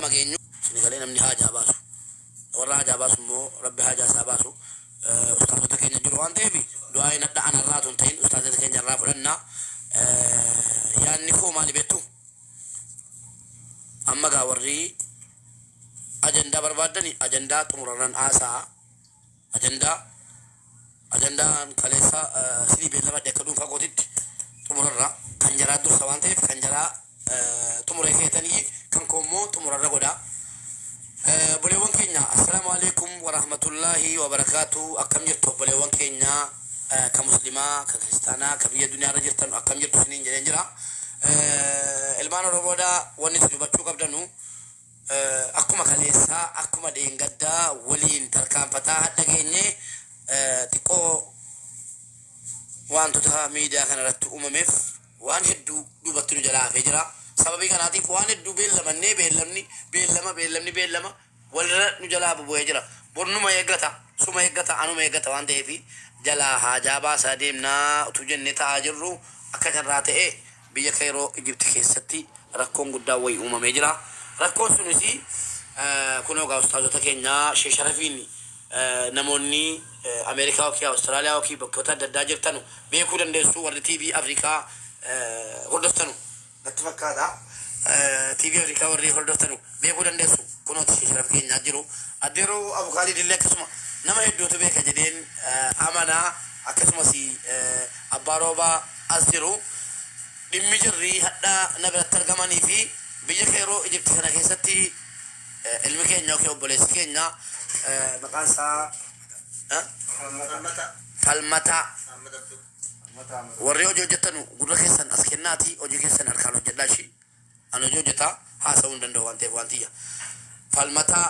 Amma geenyu isin galee namni haajaa baasu. Warra haajaa baasu immoo Rabbi haajaa isaa baasu. Ustaazota keenya jiru waan ta'eef du'aa hin hadha anarraa tun ta'in ustaazota keenya irraa fudhanna. Yaanni koo maali beektu? Amma gaa warri ajandaa barbaaddani ajandaa xumurarran haasa'a. Ajandaa ajandaan kaleessa isinii beellamadhe akka dhuunfaa kootitti xumurarra kan jaraa dursa waan ta'eef kan jaraa xumuree keetanii kan koo immoo xumurarra godha. Obboleewwan keenya, assalaamu alaikum warahmatullaahi wabarakaatu. Akkam jirtu obboleewwan keenya, ka muslimaa, ka kiristaanaa, ka biyya duniyaarra jirtan, akkam jirtu isiniin jedheen jira. Ilmaan Oromoodhaa, wanni isin hubachuu qabdanu akkuma kaleessaa, akkuma dheengaddaa waliin tarkaanfataa hadha geenye. Xiqqoo wantoota miidiyaa kana irratti uumameef waan hedduu duubatti nu jalaa hafee jira. Sababii kanaatiif waan hedduu beellamannee, beellamni beellama, beellamni beellama walirra nu jalaa bubu'ee jira. Bornuma eeggata, suma eeggata, anuma eeggata waan ta'eef jalaa haajaa baasaa deemnaa utuu jennee taa'aa jirru, akka carraa ta'e biyya Keeroo Ijipti keessatti rakkoon guddaan wayii uumamee jira. Rakkoon sunis kunoo egaa ustaazota keenya Sheesharafiin namoonni Ameerikaa yookiin Awustiraaliyaa yookiin bakkoota adda addaa jirtanu beekuu dandeessu, warri TV Afrikaa hordoftanu natti fakkaata. TV Afrikaa warri hordoftanu beekuu dandeessu. Kunooti Sheesharaf keenyaa jiru. Addeeroo Abukaalii illee akkasuma nama hedduutu beeka jedheen amanaa, akkasumas abbaa roobaa as jiru. Dhimmi jirri hadha na biratti argamanii fi biyya Keeroo Ijipti kana keessatti ilmi keenya yookiin obboleessi keenya maqaan isaa Falmataa. Warri hojii hojjettanu gurra keessan as kennaati, hojii keessan harkaan hojjedhaa ishii. Ani hojii hojjetaa haasa'uu hin danda'u waan ta'eef waan tiyya. Falmataa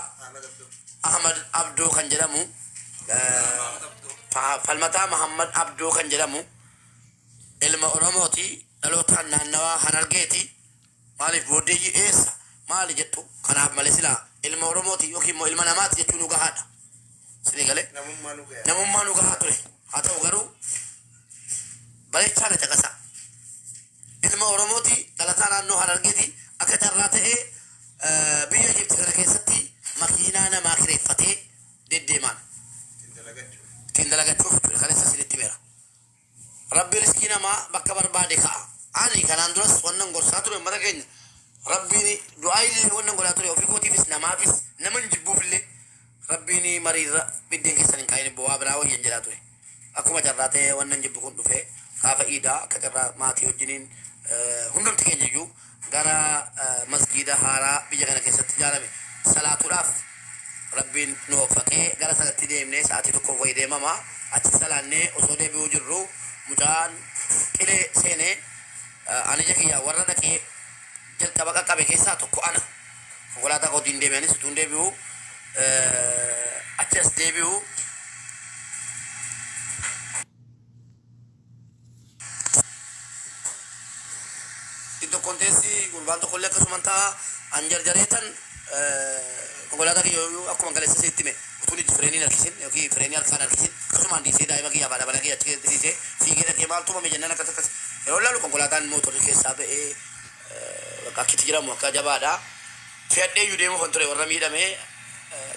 Ahmad Abdoo kan jedhamu, Falmataa Mahammad Abdoo kan jedhamu, ilma Oromooti, dhalootaan naannawaa Harargeeti. Maaliif booddeeyyi eessa maali jettu? Kanaaf malee silaa ilma Oromooti yookiin immoo ilma namaati jechuun nu gahaadha. Isinii galee? Namummaa nu gahaa. Namummaa nu gahaa ture. Haa ta'u garuu bareechaa na caqasaa. Ilma Oromooti, dhalataa naannoo Harargeeti. Akka carraa ta'ee biyya Ijipti kana keessatti makiinaa namaa kireeffatee deddeemaan. Ittiin dalagachuuf. Ittiin dalagachuuf jechuudha. Kaleessa isinitti himeera. Rabbi riskii namaa bakka barbaade ka'a. Ani kanaan duras wannan gorsaa ture uummata keenya. Rabbiin du'aa illee wannan godhaa ture ofii kootiifis namaafis, nama hin jibbuuf illee, Rabbiin mariirra biddeen keessan hin kaa'in, bu'aa biraa wayyan jedhaa ture. Akkuma carraa ta'ee wannan jibbu kun dhufee gaafa iidaa akka carraa maatii wajjiniin hundumti keenya iyyuu gara masgiida haaraa biyya kana keessatti ijaarame salaatuudhaaf Rabbiin nu waffaqee gara sanatti deemnee, sa'aatii tokkoof wayii deemama. Achi salaannee osoo deebi'uu jirru mucaan qilee seenee. Ani ija kiyyaa warra dhaqee jalqaba qaqqabe keessaa tokko ana. Konkolaataa kootiin deeme, anis utuun deebi'u achi as deebi'u. Tokkoon teessi, gurbaan tokkollee akkasuman ta'a. An jarjareetan konkolaataa kiyya yoo akkuma kaleessa sitti hime utuun iji fireeniin harkisin yookiin fireenii harkaan harkisin akkasumaan dhiisee, daa'ima kiyya haadha manaa kiyya achi keessa dhiisee fiigee dhaqee, maaltu uumame jennaan akkas akkas. Yeroo ilaalu konkolaataan mootorri keessaa ba'ee bakka akkitti jedhamu akka jabaadha. Fe'adhee iyyuu deemuuf kan ture warra miidhame,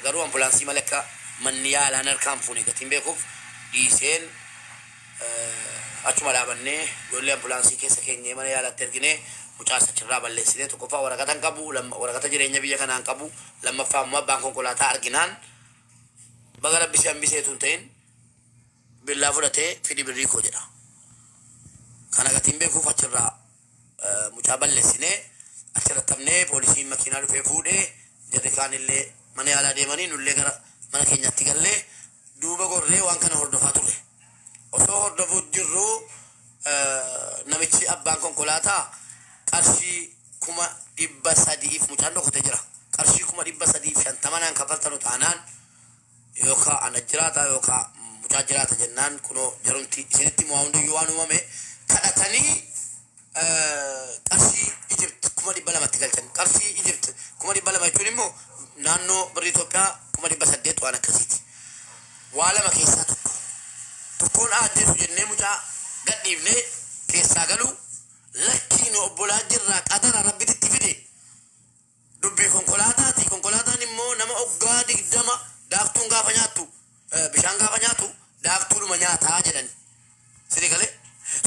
garuu ambulaansii malee akka manni yaalaan harkaan fuune gatiin beekuuf dhiiseen. Achuma dhaabannee ijoollee ambulaansii keessa keenyee mana yaalaatti erginee mucaas achirraa balleessinee. Tokkoffaa waraqata hin qabu, waraqata jireenya biyya kanaa hin qabu, lammaffaa immoo abbaan konkolaataa arginaan baga Rabbi si hambiseetu hin ta'in billaa fudhatee fidi birrii koo jedha. Kana gatiin beekuuf achirraa mucaa balleessinee achirratti hafnee, poolisiin makiinaa dhufee fuudhee, jarri kaan illee mana yaalaa deemanii, nullee gara mana keenyaatti gallee duuba gorree waan kana hordofaa turre. Osoo hordofuu jirru namichi abbaan konkolaataa qarshii 300,000f, mucaan dhokatee jira. Qarshii 350,000 naan kaffaltanu taanaan yookaan ana jiraata yookaan mucaa jiraata jennaan, kunoo jarumti isinitti himu waa hundayyuu waan uumame kadhatanii qarshii Ijipt 200,000tti galchan. Qarshii Ijipt 200,000 jechuun immoo naannoo birrii Itoophiyaa 800,000 waan akkasiiti. Waa lama keessaa tokko. Tokkoon ajjeesu jennee mucaa gadhiifnee keessaa galuu, lakkii nu obbolaa jirraa, qadara Rabbititti fide dubbii konkolaataati. Daaktuun gaafa nyaattu bishaan gaafa nyaatu daaktuudhuma nyaataa jedhan. Sini galee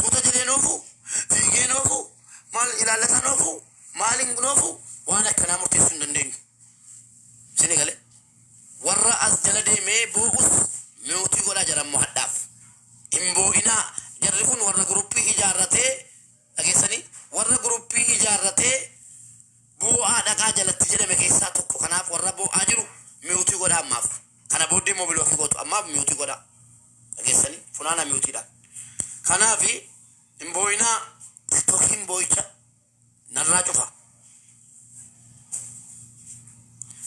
suuta jedhee noofu, fiigee noofu, maal ilaallataa noofu, maaliin noofu, waan akkanaa murteessuu hin dandeenyu. Sini galee warra as jala deemee boo'us mute godhaa jedhan hadhaaf. Hin boo'inaa. Jarri kun warra guruppii ijaarratee, dhageessanii, warra guruppii ijaarratee boo'aa dhaqaa jalatti jedhame keessaa tokko. Kanaaf warra boo'aa jiru mute godhaa ammaaf. Kana booddee immoo block gootu. Ammaaf mute godhaa. Dhageessanii, funaana muteiidha. Kanaaf hin boo'inaa. TikTokiin boo'icha narraa cufa.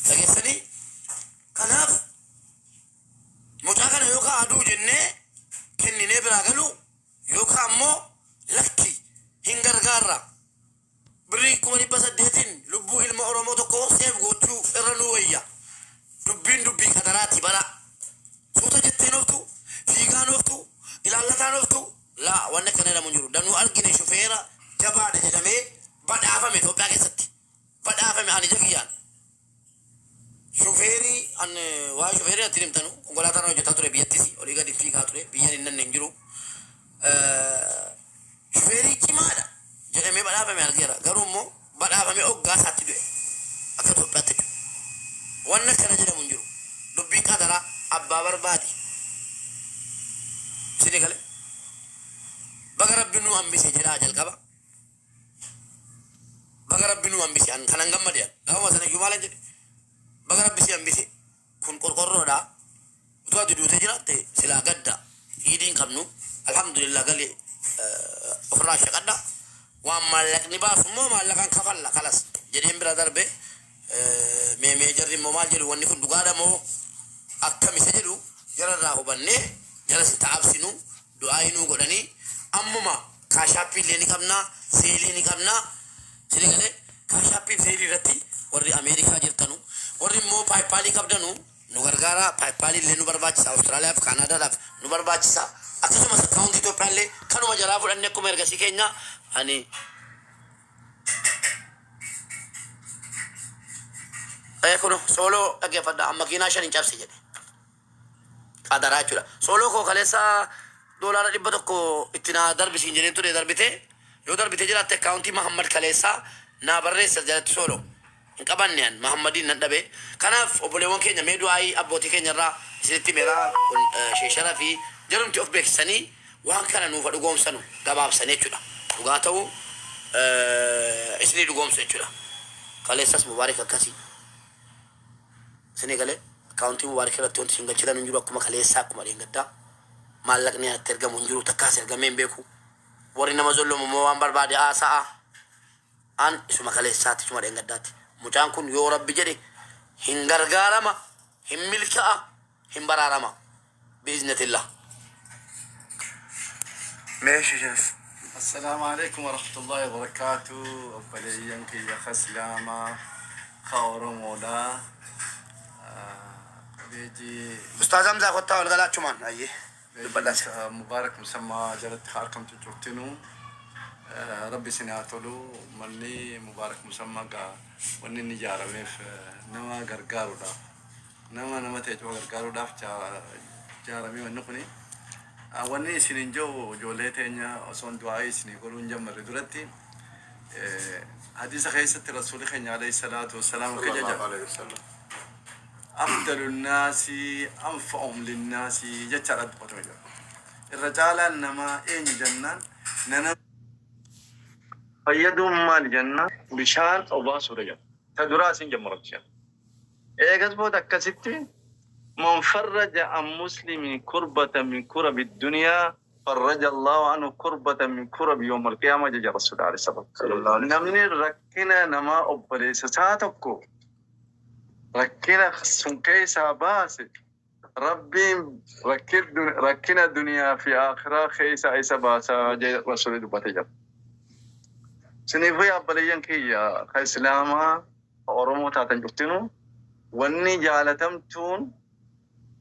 Dhageessanii, kanaaf mucaa kana yookaan aduu jennee kenninee biraa galu, yookaan ammoo lakki, hin gargaarra, birrii 800,000n lubbuu ilma Oromoo tokko save gochuu irra nu wayya. Dubbiin dubbii kadaraati bara. Suuta jettee nooftu, fiigaa nooftu, ilaallataa nooftu, laa, wanni akkana jedhamu hin jiru. Danuu argine. Shufeera jabaadha jedhamee badhaafame, Itoophiyaa keessatti badhaafame. Ani jagiyyaan shufeerii an waa shufeerii atti himtanu konkolaataan hojjetaa ture, biyyattis olii gadi fiigaa ture, biyyan hin nanne hin jiru. Shufeerii cimaadha jedhamee badhaafame argeera. Garuu immoo badhaafame oggaa isaatti du'e akka Itoophiyaatti jechuudha. Wanni akkana jedhamu hin jiru. Dubbiin qadaraa abbaa barbaadi. Sini gale, baga Rabbi nu hambise jedhaa jalqaba. Baga Rabbi nu hambise. An kanan gammade an gaafuma sana iyyuu maalan jedhe? Baga Rabbi si hambise. Kun qorqorroodha. Utuu ati duutee jiraatte silaa gadda iidii hin qabnu. Alhamdulillah, gali, ofirraa shaqadha. Waan maallaqni baasu immoo maallaqan kafalla, kalas jedheen bira darbe. Meemee jarri immoo maal jedhu? Wanni kun dhugaadha moo akkam isa jedhu jararraa hubannee jaras ta'absinu, du'aa hinuu godhanii. Ammuma Cash App illee ni qabnaa, Zelle ni qabnaa. Sini galee, Cash App Zelle irratti warri Ameerikaa jirtanu, warri immoo PayPal qabdanu nu gargaara. PayPal illee nu barbaachisa. Awustiraaliyaaf, Kaanaadaadhaaf nu barbaachisa. Akkasumas akkaawuntii Itoophiyaa illee kanuma jalaa fudhanne akkuma ergasii keenya ani kun sooloo dhaggeeffadha. Amma makiinaa 5 hin cabse jedhe. Qadaraa jechuudha. Sooloo koo kaleessa $100 itti naa darbisiin jedheen ture. Darbite, yoo darbite jiraatte akkaawuntii Mahammad kaleessaa naa barreessa jalatti. Sooloo hin qabanne an Mahammadiin nan dhabe. Kanaaf obboleewwan keenya, mee du'aayii abbootii keenya irraa isinitti meeraa kun sheeshara fi jarumti of beeksisanii waan kana nuufa dhugoomsanu gabaabsanii jechuudha. Dhugaa ta'uu isinii dhugoomsu jechuudha. Kaleessas Mubaarik akkasii. Isinii galee, akkaawuntii Mubaarik irratti wanti isin galchitan hin jiru. Akkuma kaleessaa, akkuma dheengaddaa maallaqni itti ergamu hin jiru, takkaas ergamee hin beeku. Warri nama zollomu immoo waan barbaade haasa'a. An isuma kaleessaati, isuma dheengaddaati. Mucaan kun yoo Rabbi jedhe hin gargaarama, hin milka'a, hin baraarama. Biiznatillah. Meesha sharaf. السلام عليكم ورحمة الله وبركاته. Obboleeyyan kiyya Islaamaa ka Oromoodha. Beejii Ustaaz Hamzaa, kottaa ol galaachumaan ayyee dubbadhaas. Mubaarak Musammaa jalatti harkamtu cuftinu Rabbi isin haa tolu. Manni Mubaarak Musammaa gaa wanni inni ijaarameef nama gargaaruudhaaf, nama nama ta'e cufa gargaaruudhaaf ijaaramee wanni kuni. Wanni isin hin jiru, ijoollee teenya, osoo du'aa isinii godhuu hin jammarre duratti, hadiisa keessatti Rasuulli keenya alayhi salaatu wassalaam akka Sallallahu jaja alaihi wasallam. "أفضل الناس أنفعهم للناس" jechaadha dubbatame jira. Irra caalaan namaa eenyu jennaan, nama fayyaduun maali jennaan, bishaan obaasuudha jedha. Ta duraa isin jammara bishaan. Eegas booda akkasitti "من فرج عن مسلم كربة من كرب الدنيا فرج الله عنه كربة من كرب يوم القيامة" jecha Rasuul alayhi salaam. Sallallahu alaihi wasallam. Namni rakkina namaa obboleessa isaa tokko rakkina sun keessaa baase, Rabbiin rakkina duniyaa fi akhiraa keessaa isa baasaa jee Rasuulli dubbate jira. Siniifuu yaa obboleeyyan kiyya ka Islaamaa ka Oromoo taatan cuftinu, wanni jaalatamtuun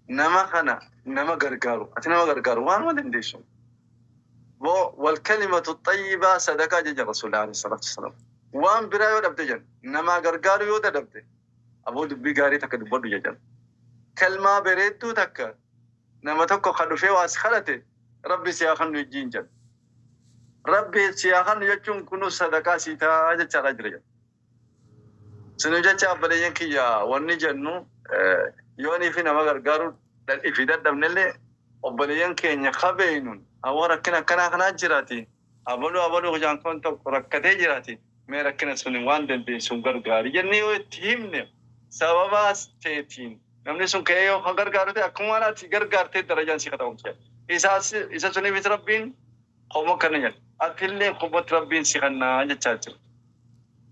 nama kana nama gargaaru, ati nama gargaaru waanuma dandeessu. Boo "والكلمة الطيبة صدقة" jecha Rasuulli alayhi salaatu wassalaam. Waan biraa yoo dhabde jedhan, nama gargaaru yoo dadhabde, aboo dubbii gaarii takka dubbadhu jedhan. Kalmaa bareedduu takka nama tokko kan dhufee waa si kadhate Rabbi si haa kennu wajjin jedha. Rabbi si haa kennu jechuun kunuu sadaqaa sii ta'a jechaadha jira jedha. Sinu jecha obboleeyyan kiyya, wanni jennu yoonii fi nama gargaaruu fi dadhabnellee obboleeyyan keenya kabeenuun awwa rakkina akkanaa kanaa jiraati. Abaluu abaluu hojaan kun tokko rakkatee jiraati. Mee rakkina sun waan dandeessuun gargaari jennee yoo itti himne, sababa teetiin namni sun ka'ee yoo kan gargaaru ta'e, akkuma waan ati gargaartee darajaan si qaxa'umsa. Isaas isa suniifis Rabbiin qomo kana jedha. Atillee qomatti Rabbiin si kannaa jechaa jira.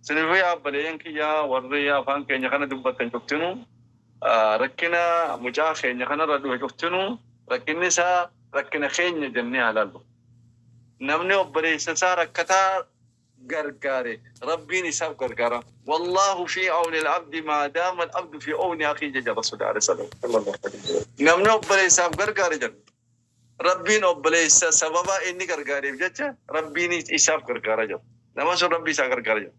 Suniifuu yaa obboleeyyan kiyya, warri afaan keenya kana dubbatan cuftinu, rakkina mucaa keenya kanarra dhufe cuftinu rakkinni isaa rakkina keenya jennee haa laallu. Namni obboleessa isaa rakkataa gargaare Rabbiin isaaf gargaara. والله في عون العبد ما دام العبد في عون أخيه jecha Rasuulli عليه السلام. Namni obboleessaaf gargaare jedhu Rabbiin obboleessa sababa inni gargaareef jecha Rabbiin isaaf gargaara jedhu. Nama sun Rabbi isaa gargaara jedhu.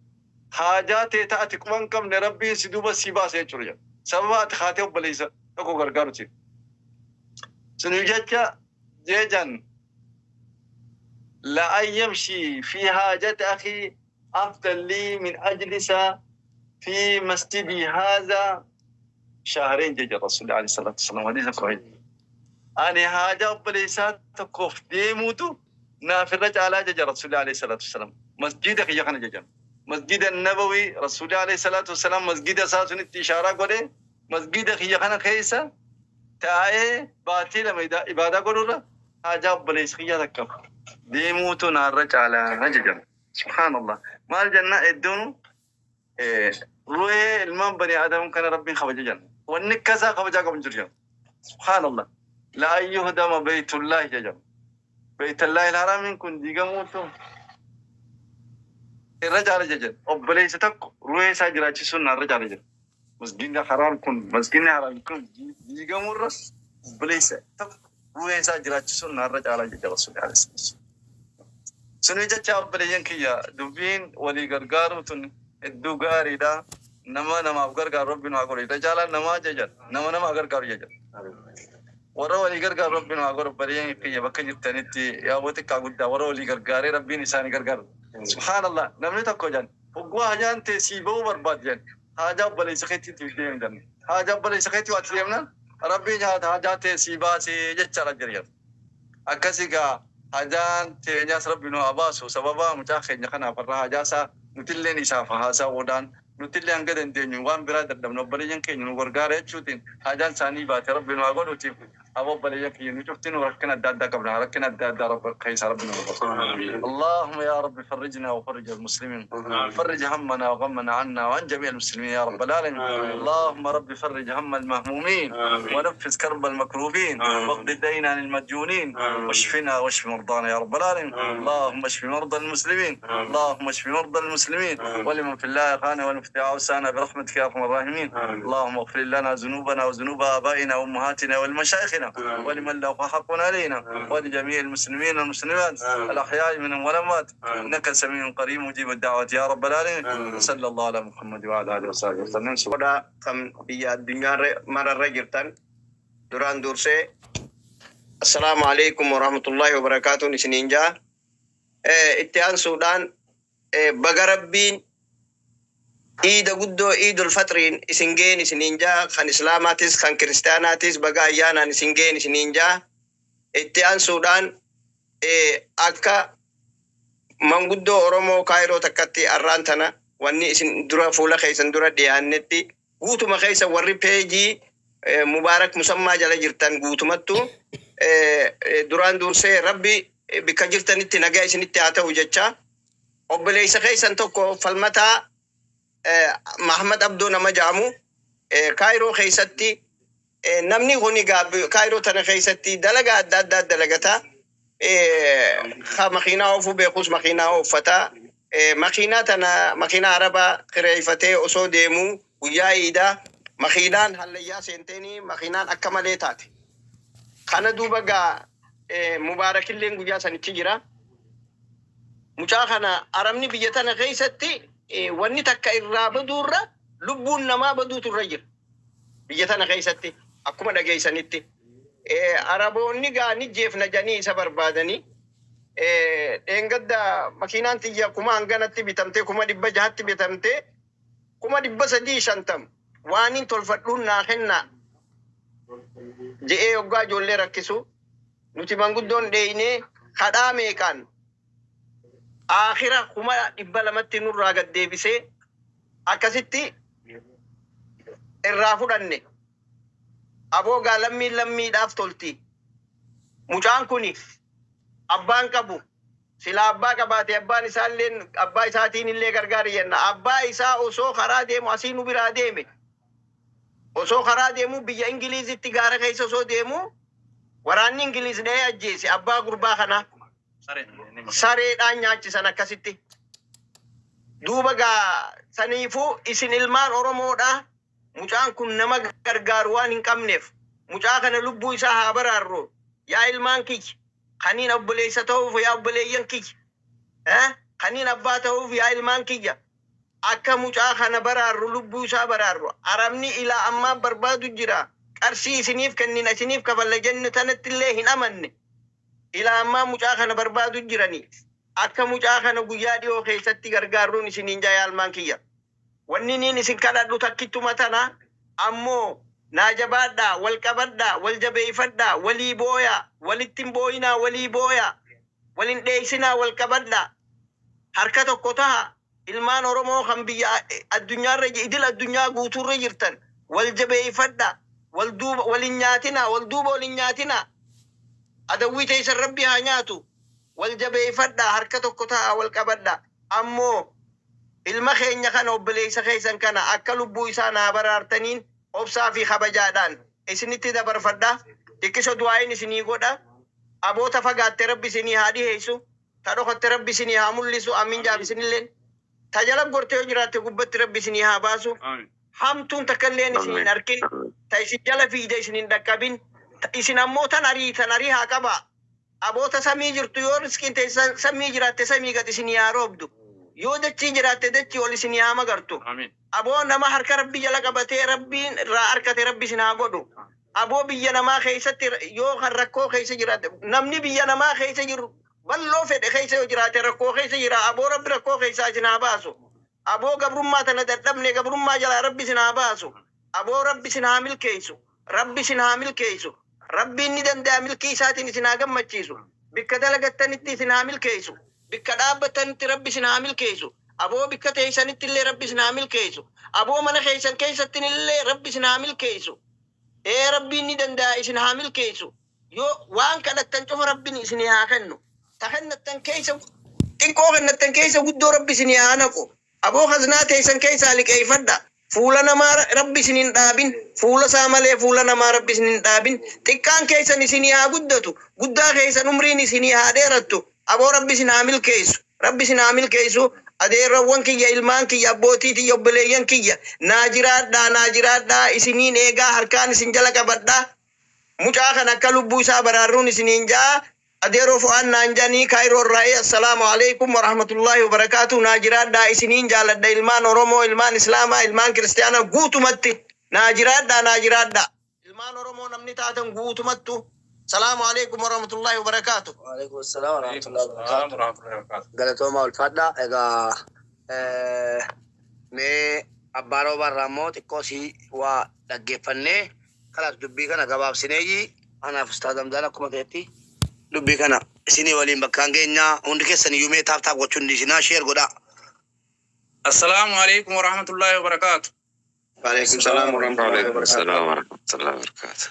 Haajaa ta'e ta'ati quba hin qabne Rabbiin si duuba si baase jechuudha jedhu. Sababa ati haatee obboleessa tokko gargaaruti. Suniif jecha jeejan لأن يمشي في حاجة أخي أفضل لي من أجلس في مسجدي هذا شهرين jecha الرسول عليه الصلاة والسلام، حديث صحيح. Ani haajaa obboleessaa tokkoof deemuutu naaf irra caalaa jecha Rasuulli عليه الصلاة والسلام. Masjida kiyya kana jecha. Masjida Nabawi Rasuulli عليه الصلاة والسلام masjida isaa sunitti ishaaraa godhee, masjida kiyya kana keessa taa'ee baatii 2 ibaadaa godhurra haajaa obboleessa kiyya takkaaf deemuutu naarra caalaa jecha. سبحان الله. Maal jenna, iddoon ruhee ilmaan bani Aadam kana Rabbiin kabaja jenna. Wanni akkasaa kabajaa qabu hin jiru jenna. سبحان الله. لأن يهدم بيت الله jedhama. بيت الله الحرام kun diigamuutu irra caala jedhan. Obboleessa tokko ruhee isaa jiraachisuun narra caala jedha. Masjidni haraam kun, masjidni haraam kun diigamuurra obboleessa tokko ruhee isaa jiraachisuun narra caala jedha Rasuulli عليه الصلاة. Suni jecha obboleeyyan kiyya, dubbiin walii gargaaruu tun hedduu gaariidha. Nama namaaf gargaaru Rabbi nu haa godhu. Irra caalaan namaa jedhan, nama namaa gargaaru jedhan. Warra walii gargaaru Rabbi nu haa godhu. Obboleeyyan kiyya, bakka jirtanitti yaaboo xiqqaa guddaa warra walii gargaaree Rabbiin isaanii gargaaru. سبحان الله, namni tokko jedhan hogguu hajaan ta'e sii ba'uu barbaadu jedhan, haajaa obboleessa keetiitti deemi jedhan. Haajaa obboleessa keetii waati deemnaan Rabbiin haajaa ta'e sii baasee jechaadha jira jedhan. Akkasii gaa hajaan teenyaas Rabbi nu haa baasu. Sababa mucaa keenya kanaaf irraa hajaa isaa nutilleen isaaf haasa'uudhaan, nutillee hanga dandeenyu waan biraa dadhabnu obboleeyyan keenya nu gargaara jechuutiin hajaan isaanii baate Rabbi nu haa godhuutiif. Aba obboleeyyan keenya, nu cufti nu rakkina adda addaa qabna, rakkina adda addaa Rabbi keessa Rabbi nu baasu. اللهم يا رب فرجنا وفرج المسلمين، فرج همنا وغمنا عنا وعن جميع المسلمين يا رب العالمين. اللهم رب فرج هم المهمومين ونفس كرب المكروبين واقض الدين عن المديونين واشفنا واشف مرضانا يا رب العالمين. اللهم اشف مرضى المسلمين، اللهم اشف مرضى المسلمين ولمن في الله خانه ولمن عوسانا برحمتك يا ارحم الراحمين. اللهم اغفر لنا ذنوبنا وذنوب ابائنا وامهاتنا والمشايخنا ولمن له حق علينا ولجميع المسلمين والمسلمات الاحياء منهم والاموات، انك سميع قريب مجيب الدعوات يا رب العالمين. صلى الله على محمد وعلى اله وصحبه وسلم. Godhaa kan biyya addunyaa mararra jirtan, duraan dursee السلام عليكم ورحمة الله وبركاته isiniin jaa. Itti aansuudhaan baga Rabbiin iida guddoo Iidul Faxriin isin geen isiniin jaa. Kan Islaamaatis kan Kiristaanaatis baga ayyaanaan isin geen isiniin jaa. Itti aansuudhaan akka manguddoo Oromoo Kaayiroo takkatti arraan tana wanni isin dura fuula keessan dura dhiyaannetti, guutuma keessa warri peejii Mubaarak Musammaa jala jirtan guutumattu, duraan dursee Rabbi bikka jirtanitti nagaa isinitti haa ta'u jecha, obboleessa keessan tokko Falmataa Mahamad Abdoo nama jedhamu Kaayiroo keessatti, namni kun egaa Kaayiroo tana keessatti dalagaa adda addaa dalagata. Ka makiinaa oofuu beekus makiinaa ooffata. Makiinaa tana, makiinaa Arabaa kireeffatee osoo deemuu guyyaa iidaa makiinaan hallayyaa seenteenii makiinaan akka malee taate. Kana duuba gaa Mubaarakilleen guyyaa sanitti jira. Mucaa kana Arabni biyya tana keessatti wanni takka irraa baduurra lubbuun namaa baduutu irra jira. Biyya tana keessatti. Akkuma dhageessanitti. Araboonni gaa ni jeefna jedhanii isa barbaadanii. Dheengadda makiinaan tiyya kuma hanganatti bitamtee, 600,000tti bitamtee, 350,000 waan hin tolfadhuun naa kennaa je'ee hoggaa ijoollee rakkisu, nuti manguddoon dheeynee kadhaa meeqaan aakhira 200,000tti nurraa gad deebisee akkasitti irraa fudhanne. Aboo gaa, lammiin lammiidhaaf tolti. Mucaan kuni abbaan qabu. Silaa abbaa qabaate abbaan isaallee abbaa isaatiin illee gargaari jenna. Abbaa isaa osoo karaa deemu asii nu biraa deeme. Osoo karaa deemu biyya Ingiliizitti gaara keessa osoo deemu waraanni Ingiliiz dhahee ajjeese abbaa gurbaa kanaa. Sareedhaan nyaachisan akkasitti. Duuba gaa, saniifuu isin ilmaan Oromoodha. Mucaan kun nama gargaaru waan hin qabneef mucaa kana lubbuu isaa haa baraarru. Yaa ilmaan kiyya, kaniin obboleessa ta'uuf, yaa obboleeyyan kiyya, kaniin abbaa ta'uuf, yaa ilmaan kiyya, akka mucaa kana baraarru, lubbuu isaa baraarru. Arabni ilaa ammaa barbaadu jira. Qarshii isiniif kennina, isiniif kafalla jennu tanatti illee hin amanne. Ilaa ammaa mucaa kana barbaadu jirani. Akka mucaa kana guyyaa dhiyoo keessatti gargaarruun isiniin jaa, yaa ilmaan kiyya. Wanni niin isin kadhadhu takkittuma tana. Ammoo naa jabaadhaa, wal qabadhaa, wal jabeeyfadhaa, walii booyaa, walitti hin booyinaa, walii booyaa, wal hin dheeysinaa, wal qabadhaa, harka tokko taha. Ilmaan Oromoo kan biyya addunyaarra, idil addunyaa guutuurra jirtan, wal jabeeyfadhaa, wal duuba wal hin nyaatinaa, wal duuba wal hin nyaatinaa. Adawwii teessan Rabbi haa nyaatu. Wal jabeeyfadhaa, harka tokko taha, wal qabadhaa. Ammoo ilma keenya kana, obboleessa keessan kana, akka lubbuu isaa naa baraartaniin obsaa fi kabajaadhaan isinitti dabarfadha. Xiqqisho du'aayin isinii godha. Aboota fagaatte Rabbi isinii haa dhiheessu. Ta dhokatte Rabbi isinii haa mul'isu. Amin jaaf isinilleen. Ta jala gortee yoo jiraatte gubbatti Rabbi isinii haa baasu. Hamtuun takka illeen isin hin arkin. Ta isin jala fiide isin hin dhaqqabin. Isin ammoo tan ariitan arii haa qabaa. Aboota samii jirtu, yoo riskiin teessan samii jiraatte samii gad isinii haa roobdu. Yoo dachii jiraatte dachii ol isinii haa magartu. Aboo nama harka Rabbi jala qabatee Rabbiin irraa arkate Rabbi isin haa godhu. Aboo biyya namaa keessatti yoo kan rakkoo keessa jiraate, namni biyya namaa keessa jiru bal'oo fedhe keessa yoo jiraate rakkoo keessa jira. Aboo Rabbi rakkoo keessaa isin haa baasu. Aboo gabrummaa tana dadhabne, gabrummaa jalaa Rabbi isin haa baasu. Aboo Rabbi isin haa milkeessu. Rabbi isin haa milkeessu. Rabbiin ni danda'a, milkii isaatiin isin haa gammachiisu. Bikka dalagattanitti isin haa milkeessu. Bikka dhaabbattanitti Rabbi isin haa milkeessu. Aboo bikka teessanitti illee Rabbi isin haa milkeessu. Aboo mana keessan keessatti illee Rabbi isin haa milkeessu. Ee, Rabbiin ni danda'a, isin haa milkeessu. Yoo waan kadhattan cufa Rabbiin isinii haa kennu. Ta kennattan keessa xiqqoo, kennattan keessa guddoo Rabbi isinii haa naqu. Aboo kaznaa teessan keessaa liqeeffadha. Fuula namaa Rabbi isin hin dhaabin. Fuula isaa malee fuula namaa Rabbi isin hin dhaabin. Xiqqaan keessan isinii haa guddatu. Guddaa keessan umriin isinii haa dheerattu. Aboo Rabbi isin haa milkeessu. Rabbi isin haa milkeessu. Adeerrawwan kiyya, ilmaan kiyya, abbootii tiyya, obboleeyyan kiyya, naa jiraadhaa, naa jiraadhaa. Isiniin eegaa, harkaan isin jala qabadhaa. Mucaa kan akka lubbuu isaa baraarruun isiniin ja'a. Adeeroo fo'aan naan janii Kaayiroo irraa. Assalaamu alaikum warahmatullaahi wabarakaatu. Naa jiraadhaa, isiniin jaaladha. Ilmaan Oromoo, ilmaan Islaamaa, ilmaan Kiristaanaa guutumatti naa jiraadhaa, naa jiraadhaa. Ilmaan Oromoo namni taatan guutumattu. Salaamu alaikum warahmatullaahi wabarakaatu. Waalaikum assalam warahmatullahi wabarakatuh. Galatooma, ulfaadha. Egaa mee abbaa rooba irraa immoo xiqqoo sii waa dhaggeeffannee kalaas dubbii kana gabaabsineeyyi anaaf Ustaaz Hamzaan akkuma ta'etti dubbii kana isinii waliin bakkaan keenya. Hundi keessan iyyuu mee tap tap gochuun dhiisinaa, share godhaa. Assalaamu alaikum warahmatullahi wabarakatuh. Waalaikum salaam warahmatullahi Waalaikum wabarakaatu. salaam warahmatullahi wabarakatuh.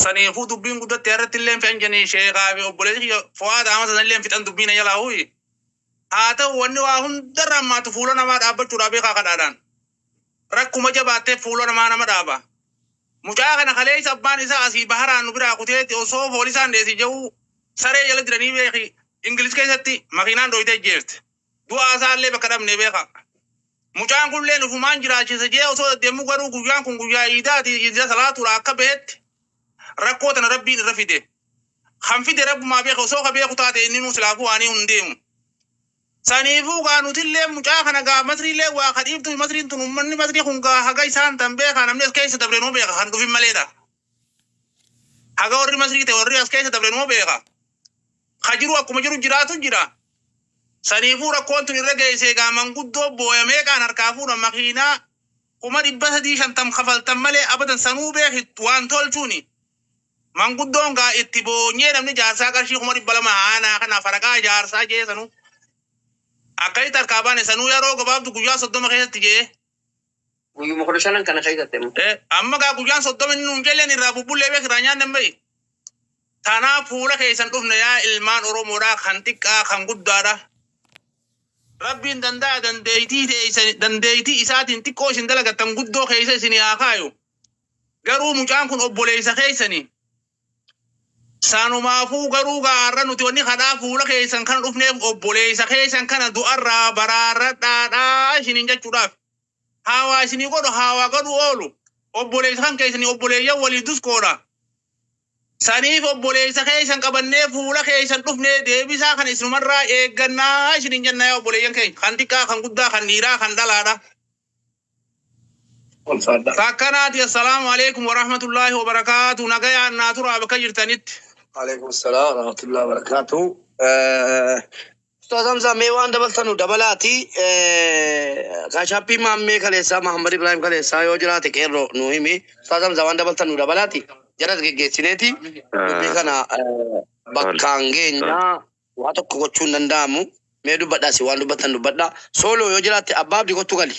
Saniifuu dubbiin guddatti irratti illee fe'an jennee sheekaa fi obboleessi kiyya fo'aa ta'ama sana illee fixan dubbiin jalaa huyi. Haa ta'u, wanni waa hundarra ammaatu fuula namaa dhaabbachuudhaa beekaa kadhaadhaan. Rakkuma jabaattee fuula namaa nama dhaaba. Mucaa kana kaleessa abbaan isaa asii baharaan nu biraa kuteetti osoo poolisaan dheessi jiru saree jala jiranii beeki Ingilis keessatti makiinaan dhoyitee jeefte. Du'aa isaallee bakka dhabne beeka. Mucaan kunillee nufumaan jiraachisa jee osoo deddeemu garuu guyyaan kun guyyaa iidaati, iida salaatuudha akka behetti rakkoo tana Rabbiin irra fide. Kan fide Rabbumaa beeka. Osoo ka beeku taate inni nuu silaafuu waanii hin deemu. Saniifuu gaa nutillee mucaa kana gaa Masriillee waa kadhiiftu. Masriin tun uummanni Masrii kun gaa haga isaan tan beekaa, namni as keessa dabre nuu beeka, kan dhufin maleedha. Haga warri Masrii ta'e, warri as keessa dabre nuu beeka. Ka jiru akkuma jiru jiraatu jira. Saniifuu rakkoon tun irra geessee gaa manguddoo booyamee kaan harkaa fuudhan makiinaa 350,000 kafaltan malee abadan sanuu beeki waan tolchuuni. Manguddoon gaa itti boonyee namni jaarsaa qarshii 200,000 haanaa kana faraqaa jaarsaa jee sanuu. Akkasitti harkaa baane sanuu yeroo gabaabdu guyyaa 30 keessatti jee. Guyyuma 15n kana keessatti immoo. Amma gaa guyyaan 30 inni nuun jelleen irraa bubbullee beek irraa nyaanne hin bahi. Tanaaf fuula keessan dhufne yaa ilmaan Oromoodhaa, kan xiqqaa kan guddaadha. Rabbiin danda'a dandeettii teessan dandeettii isaatiin xiqqoo isin dalagattan guddoo keessa isin haa kaayu. Garuu mucaan kun obboleessa keessani. Sanumaafuu garuu gaarra nuti wanni kadhaa fuula keessan kana dhufneef obboleessa keessan kana du'arraa baraarradhaadhaa isiniin jechuudhaaf. Haawaa isinii godhu haawaa godhu oolu. Obboleessa kan keessanii obboleeyyan walii duskoodha. Saniif obboleessa keessan qabannee fuula keessan dhufnee deebisaa kan isinumarraa eeggannaa isiniin jenna yaa obboleeyyan keenya. Kan xiqqaa, kan guddaa, kan dhiiraa, kan dhalaadha. Ulfaadha. Takkanaati, assalaamu alaikum warahmatullaahi wabarakaatu. Nagayaan naa turaa bakka jirtanitti. Alaikum salaam wa rahmatullahi wa barakatuh. Ustaaz Hamzaa, mee waan dabaltanu dabalaati. Kaashaappii maammee kaleessaa, Muhammad Ibrahim kaleessaa yoo jiraate qeerroo nu himi. Ustaaz Hamzaa, waan dabaltanu dabalaati. Jaras geggeessineeti. Dubbii kana bakkaan geenyaa waa tokko gochuu hin danda'amu. Mee dubbadhaasi, waan dubbatan dubbadha. Sooloo yoo jiraatte abbaa abdii kottu gali.